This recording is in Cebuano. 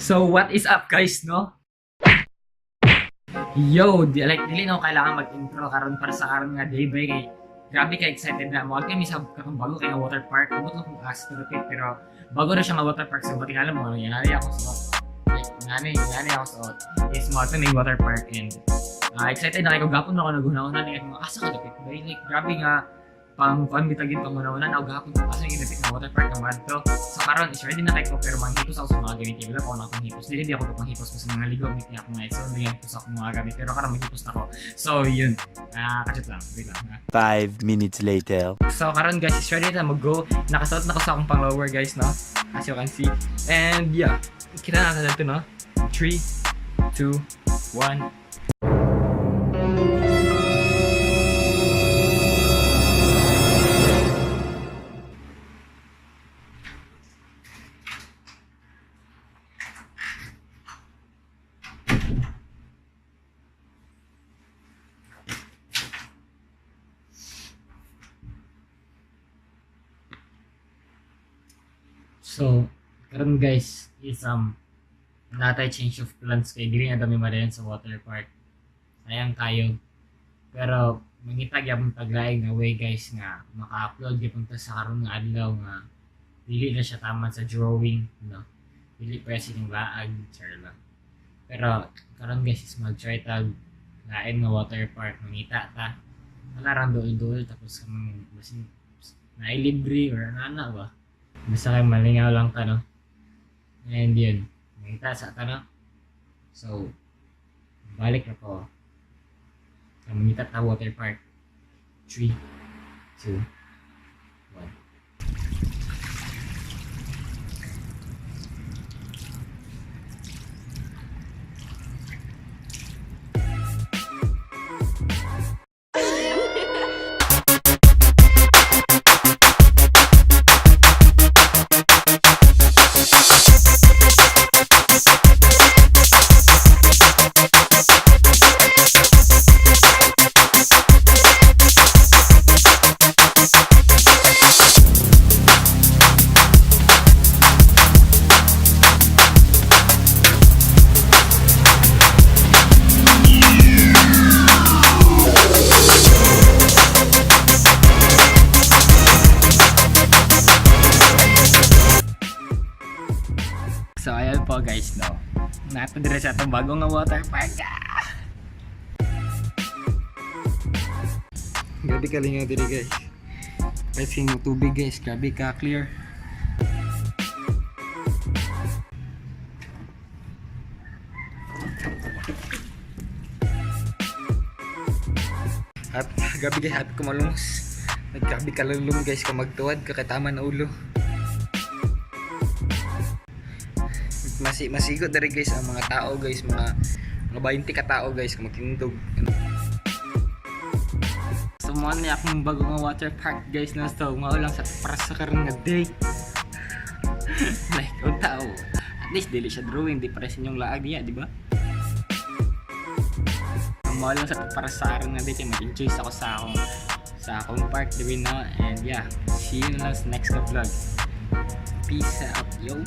So, what is up, guys, no? Yo, di, like, dili na ako kailangan mag-intro karon para sa karon nga day ba kay grabe ka excited na mo kami sa katong bago kay nga water park. Amot lang kung asa pero pero bago na siya nga water park, so ba't alam mo nangyari ako sa, like, ngani ako sa is mo may water park and excited na kayo. Gapon na ako naghuna-una ni mga asa ka dapit ba, like grabe nga pang kuan bitagin pang una-una na gahapon asa yung dapit nga water park nga madto. So karon is ready na kay ko, pero manghipos ako sa mga gamit kay wala pa ako nakapanghipos. Dili di ako panghipos kasi mga ligo mi ako nga, so hindi ako sa akong mga gamit, pero karon maghipos na ako. So yun, kachot lang, wait lang ha. 5 minutes later. So karon, guys, is ready na mag-go. Nakasuot na ko sa akong pang lower, guys, no, as you can see. And yeah, kita na natin to, no. 3, 2, 1. So, karon, guys, is natay change of plans kay dili na kami madayon sa water park. Sayang kayo. Pero mangita gyapon taglaing nga way, guys, nga maka-upload gyapon ta sa karon nga adlaw nga dili na siya tama sa drawing, no. Dili pa sining laag, char lang. Pero karon, guys, is mag-try tag lain nga water park, mangita ta. Wala rang duol-duol tapos kami basin nailibre or ano ba. Basta kayo malingaw lang ka, no? And yun, mangita sa ta, no? So, balik na ko. Mangita ta water park. 3, 2, 1. So, ayan po, guys, no? Nato dire sa atong bagong nga water park. Ah! Grabe ka lingaw diri, guys. Guys, yung tubig, guys, grabe ka clear. At gabi, guys, happy ko malungos. Naggrabe ka lalong, guys, kung magtuwad ka katama na ulo. Masigo diri, guys, ang mga tao, guys, mga 20 ka tao, guys, kung magtindog. So mo ni akong bago nga water park, guys, na so mao lang sa para sa karon nga day. Like ang tao. At least dili siya drawing, di para sa inyong laag diya, di ba? Mao lang sa para sa karon nga day kay mag-enjoy sa ako sa akong park diri, no? And yeah, see you na lang sa next ka vlog. Peace out, yo.